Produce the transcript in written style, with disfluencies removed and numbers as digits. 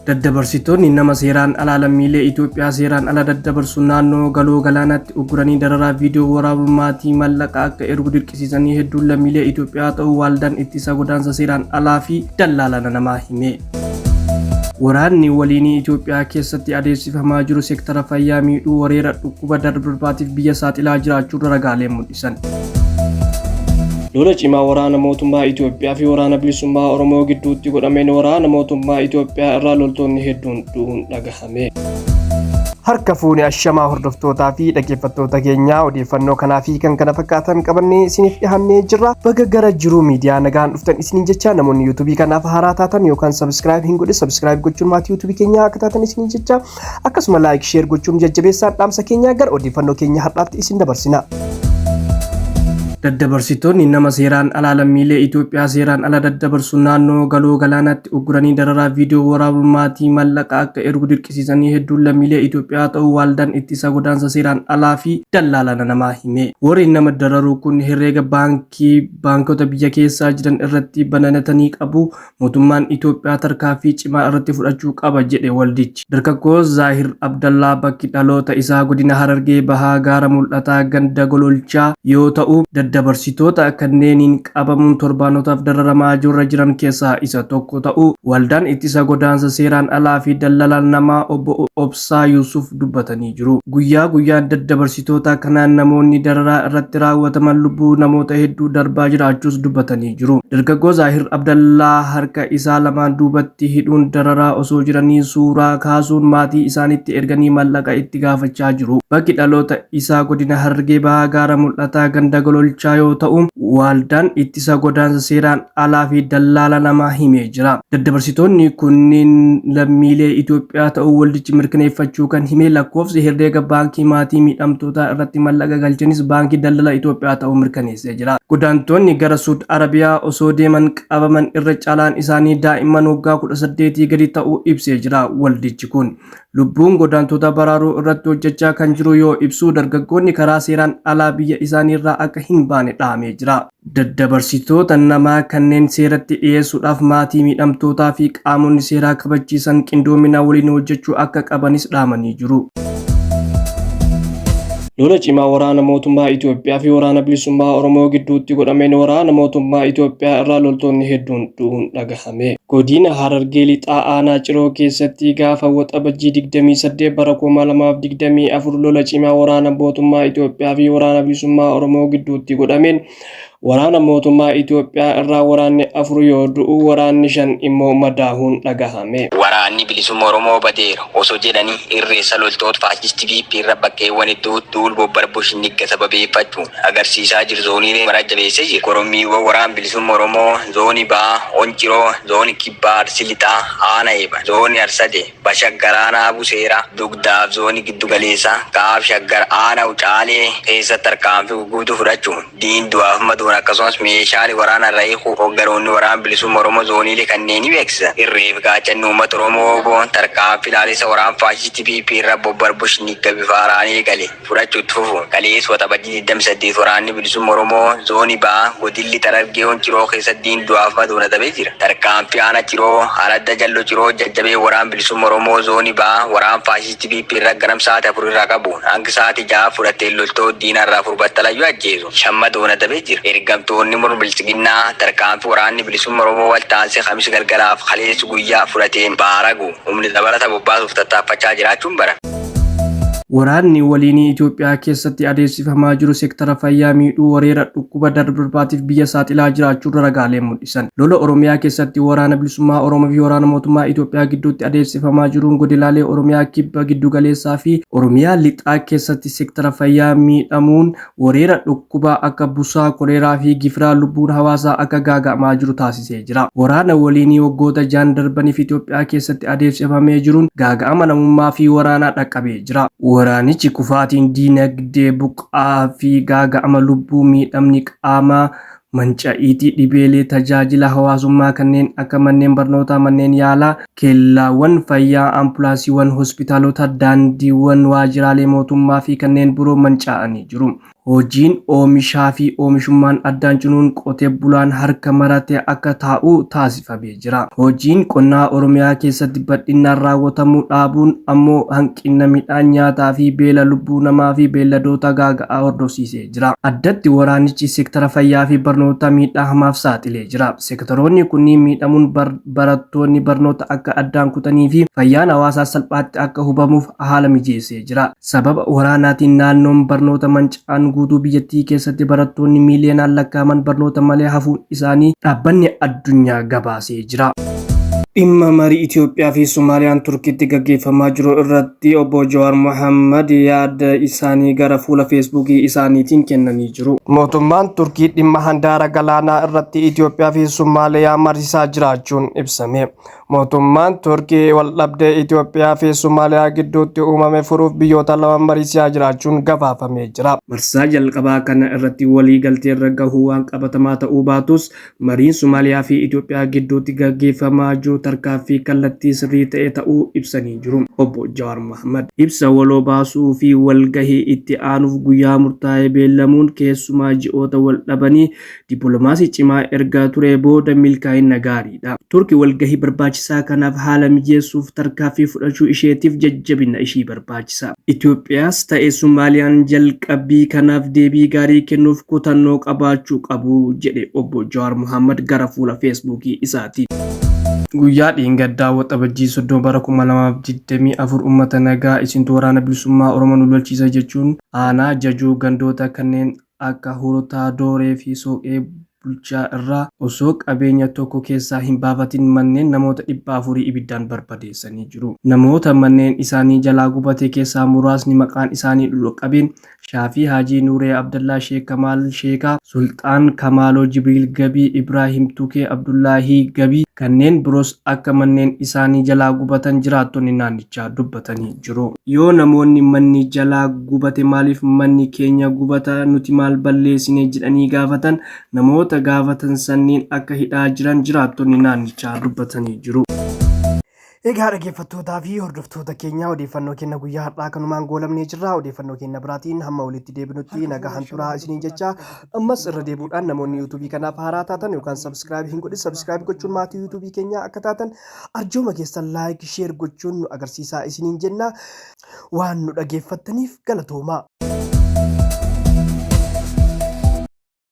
Daddabarsitoonni nama seeraan alaa lammiilee Itoophiyaa seeraan ala daddabarsu naannoo galoo galaanaatti ugguranii dararaa viidiyoo waraabuun maatii mallaqa akka ergu dirqisiisanii hedduun lammiilee Itoophiyaa ta'uu Waldaan Ittisa Godaansa Seeraan Alaa fi Dallaalana Namaa hime. Waraanni waliinii Itoophiyaa keessatti adeemsifamaa jiru seektara fayyaa miidhuu wareera dhukkuba darbarbaatiif biyya saaxilaa jiraachuu ragaaleen mul'isan. Lola cimaa waraana mootummaa Itoophiyaa fi waraana bilisummaa Oromoo gidduutti godhameen waraana mootummaa Itoophiyaa irraa loltoonni hedduun du'uun dhagahame. Harka fuune ashamaa hordoftootaa fi dhaggeeffattoota keenyaa, odeeffannoo kanaa fi kan kana fakkaatan qabannee isiniif dhiyaannee jirra. Baga gara Jiruu Miidiyaa nagaan dhuftan isiniin jecha, namoonni yuutuubii kanaaf haaraa taatan yookaan subscribe hin godhe subscribe gochuun maatii yuutuubii keenyaa akka taatan isiniin jecha, akkasuma like, share gochuun jajjabeessaan dhaamsa keenyaa. Gara odeeffannoo keenya har'aatti isin dabarsina. Daddabarsitoonni nama seeraan alaa lammiilee Itoophiyaa seeraan ala daddabarsu naannoo galoo galaanaatti ugguranii dararaa viidiyoo waraabuun maatii mallaqa akka ergu dirqisiisanii hedduun lammiilee Itoophiyaa ta'uu Waldaan Ittisa Godaansa Seeraan Alaa fi Dallaalana Namaa hime. Warri nama dararuu kun herreega baankii baankota biyya keessaa jiran irratti bananatanii qabu. Mootummaan Itoophiyaa tarkaanfii cimaa irratti fudhachuu qaba jedhe waldichi. Dargaggoo Zaahir Abdallaa bakki dhaloota isaa godina Harargee Bahaa Gaara Mul'ataa ganda Gololchaa yoo ta'u, daddabarsitoota kanneeniin qabamuun torbaanotaaf dararamaa jirra jiran keessaa isa tokko ta'uu Waldaan Ittisa Godaansa Seeraan Alaa fi Daldala Namaa obbo Obsaa Yuusuf dubbatanii jiru. Guyyaa guyyaan daddabarsitoota kanaan namoonni dararaa irratti raawwataman lubbuu namoota hedduu darbaa jiraachuus dubbatanii jiru. Dargaggoo Zaahir Abdallaa harka isaa lamaan duubatti hidhuun dararaa osoo jiranii suuraa kaasuun maatii isaanitti erganii mallaqa itti gaafachaa jiru. Bakki dhaloota isaa godina Harargee Bahaa Gaara Mul'ataa ganda Gololchaa yoo ta'u, Waldaan Ittisa Godaansa Seeraan Alaa fi Dallaala Namaa himee jira. Daddabarsitoonni kunneen lammiilee Itoophiyaa ta'uu waldichi mirkaneeffachuu kan hime, lakkoofsi herreega baankii maatii miidhamtootaa irratti mallaqa galchanis Baankii Daldala Itoophiyaa ta'uu mirkaneessee jira. Godaantonni gara Suud Arabiyaa osoo deeman qabaman irra caalaan isaanii daa'imman waggaa 18 gadi ta'uu ibsee jira waldichi kun. Lubbuun godaantota baraaruu irratti hojjechaa kan jiru yoo ibsu, dargaggoonni karaa seeraan alaa biyya isaaniirraa akka hin baane dhaamee jira. Daddabarsitoota namaa kanneen seeratti dhiyeessuudhaaf maatii miidhamtootaa fi qaamonni seeraa kabachiisan qindoomina waliin hojjechuu akka qabanis dhaamanii jiru. Lola cimaa waraana mootummaa Itoophiyaa fi waraana bilisummaa Oromoo gidduutti godhameen waraana mootummaa Itoophiyaa irraa loltoonni hedduun du'uun dhagahame. Godina Harargee Lixaa Aanaa Ciroo keessatti gaafa Waxabajjii 28 bara 2024 lola cimaa waraana mootummaa Itoophiyaa fi waraana bilisummaa Oromoo gidduutti godhameen waraana mootummaa Itoophiyaa irraa waraanni 4 yoo du'u, waraanni 5 immoo madaahuun dhagahame. Waraanni Bilisumma Oromoo badeera osoo jedhanii irreessa loltoota faashistii PP irra bakkeewwan hedduutti duul bobbarbu shinnigga sababeeffachuun agarsiisaa jiru zooniilee mara jabeessee jira. Korommiiwwan Waraan Bilisumma Oromoo Zoonii Bahaa Onciroo, Zoonii Kibbaa Arsi Lixaa Aana Eeban, Zoonii Arsade, Bashaggar Aanaa Abuseeraa, Dugdaaf Zoonii Giddu Galeessaa Kaab Shaggar Aana Wucaalee keessatti tarkaanfii gugguutuu fudhachuun diin du'aaf madoon akkasumas meeshaalee waraana irra hiikuu hogganoonni Waraan Bilisumma Oromoo zooniilee kanneenii beeksisan. Irree fi gaachanni uummata Oromoo wbo tarkaanfii laalessa waraan faashistii PP irra bobbarbu shinigga bifa haaraan eegale fudhachuu itti fufuun kaleessa Waxabajjii 28 Waraanni Bilisumma Oromoo Zoonii Bahaa Godin Lixa Harargee On Ciroo keessatti diin du'aaf madoon adabee jira. Tarkaanfii Aana Ciroo Aradda Jallo Ciroo jajjabee Waraan Bilisumma Oromoo Zoonii Bahaa waraan faashistii PP irra ganam sa'aati 4 irraa qabuun hanga sa'aati 6 fudhateen loltoota diinaa irraa 4 battalayyuu ajjeesuun 5 madoon adabee jira. Ergamtoonni murna Bilxiginnaa tarkaanfii Waraanni Bilisumma Oromoo waltaansee Kamisa galgalaaf kaleessa guyyaa fudhateen baaragu humna dabalata bobbaasuuf tattaaffachaa jiraachuun barame. Waraanni waliinii Itoophiyaa keessatti adeemsifamaa jiru seektara fayyaa miidhuu wareera dhukkuba darbarbaatiif biyya saaxilaa jiraachuu ragaaleen mul'isan. Lola Oromiyaa keessatti waraana bilisummaa Oromoo fi waraana mootummaa Itoophiyaa gidduutti adeemsifamaa jiruun godinaalee Oromiyaa Kibba, Giddugaleessaa fi Oromiyaa Lixaa keessatti seektara fayyaa miidhamuun wareera dhukkubaa akka busaa, koleeraa fi gifiraa lubbuun hawaasaa akka gaaga'amaa jiru taasisee jira. Waraana waliinii waggoota jaan darbaniif Itoophiyaa keessatti adeemsifamee jiruun gaaga'ama namummaa fi waraanaa dhaqqabee jira. Waraanichi kufaatiin diinagdee, buqqa'aa fi gaaga'ama lubbuu, miidhamni qaamaa, manca'iitii dhibeelee tajaajila hawaasummaa kanneen akka manneen barnootaa, manneen yaalaa, keellaawwan fayyaa, ampulaansiiwwan, hospitaalota, daandiiwwan, waajjiraalee mootummaa fi kanneen biroo manca'anii jiru. Hojiin oomishaa fi oomishummaan addaan cinuun qotee bulaan harka maratee akka taa'u taasifamee jira. Hojiin qonnaa Oromiyaa keessatti bal'inaan raawwatamuu dhaabuun ammoo hanqina midhaan nyaataa fi beela lubbuu namaa fi beelladoota gaaga'aa hordofsiisee jira. Addatti waraanichi seektara fayyaa fi barnoota miidhaa hamaaf saaxilee jira. Seektaroonni kunniin miidhamuun barattoonni barnoota akka addaan kutanii fi fayyaan hawaasaa salphaatti akka hubamuuf haala mijeessee jira. Sababa waraanaatiin naannoon barnoota manca'an guutuu biyyattii keessatti barattoonni miiliyoonaan lakkaa'aman barnoota malee hafuun isaanii dhaabbanni addunyaa gabaasee jira. Dhimma marii Itoophiyaa fi Somaaliyaan Turkiitti gaggeeffamaa jiru irratti obbo Jawaar Mohammad yaada isaanii gara fuula Feesbuukii isaaniitiin kennanii jiru. Mootummaan Turkii dhimma handaara galaanaa irratti Itoophiyaa fi Somaaliyaa mariisaa jiraachuun ibsame. Mootummaan Turkii waldhabdee Itoophiyaa fi Somaaliyaa gidduutti uumame furuuf biyyoota lama mariisaa jiraachuun gabaafamee jira. Marsaa jalqabaa kana irratti walii galtee irra gahuu waan qabatamaa ta'uu baatus, mariin Somaaliyaa fi Itoophiyaa gidduutti gaggeeffamaa jiru tarkaanfii kallattii sirrii ta'e ta'uu ibsanii jiru. Obbo Jawaar Mohammad ibsa waloo baasuu fi walgahii itti aanuuf guyyaa murtaa'e beellamuun keessumaa ji'oota wal dhabanii dippiloomaasii cimaa erga ture booda milkaa'ina gaariidha. Turki walgahii barbaachisaa kanaaf haala mijeessuuf tarkaanfii fudhachuu isheetiif jajjabina ishii barbaachisa. Itoophiyaas ta'e Somaaliyaan jalqabbii kanaaf deebii gaarii kennuuf kutannoo qabaachuu qabu jedhe obbo Jawaar Mohammad gara fuula Feesbuukii isaatiin. Guyyaa dheengaddaa Waxabajjii 30 bara 2024 uummata nagaa isintu waraana bilisummaa Oromoo nu lolchiisa jechuun aanaa Jajuu gandoota kanneen akka Hurutaa, Dooree fi Sooqee Bulchaa irraa osoo qabeenya tokko keessaa hin baafatin manneen namoota 400 ibiddaan barbadeessanii jiru. Namoota manneen isaanii jalaa gubate keessaa muraasni maqaan isaanii Dhudhuqqabeen Shaafii Haajii, Nuuree Abdallaa, Sheek Kamaal Sheekaa, Sulxaan Kamaaloo, Jibriil Gabii, Ibraahim Tukee, Abdullaahii Gabii kanneen biroos akka manneen isaanii jalaa gubatan jiraattonni naannichaa dubbatanii jiru. Yoo namoonni manni jalaa gubate maaliif manni keenya gubata, nuti maal balleessine jedhanii gaafatan, namoota gaafatan sanniin akka hidhaa jiran jiraattonni naannichaa dubbatanii jiru. Egaa dhaggeeffattootaa fi hordoftoota keenya, odeeffannoo keenya guyyaa har'aa kanumaan goolabnee jirra. Odeeffannoo keenya biraatiin hamma walitti deebinutti nagaan turaa isiniin jecha, ammas irra deebi'uudhaan namoonni yuutuubii kanaaf haaraa taatan yookaan subscribe hin godhin, subscribe gochuun maatii yuutuubii keenyaa akka taatan, arjooma keessan like, share gochuun nu agarsiisaa isiniin jenna. Waan nu dhageeffattaniif galatoomaa.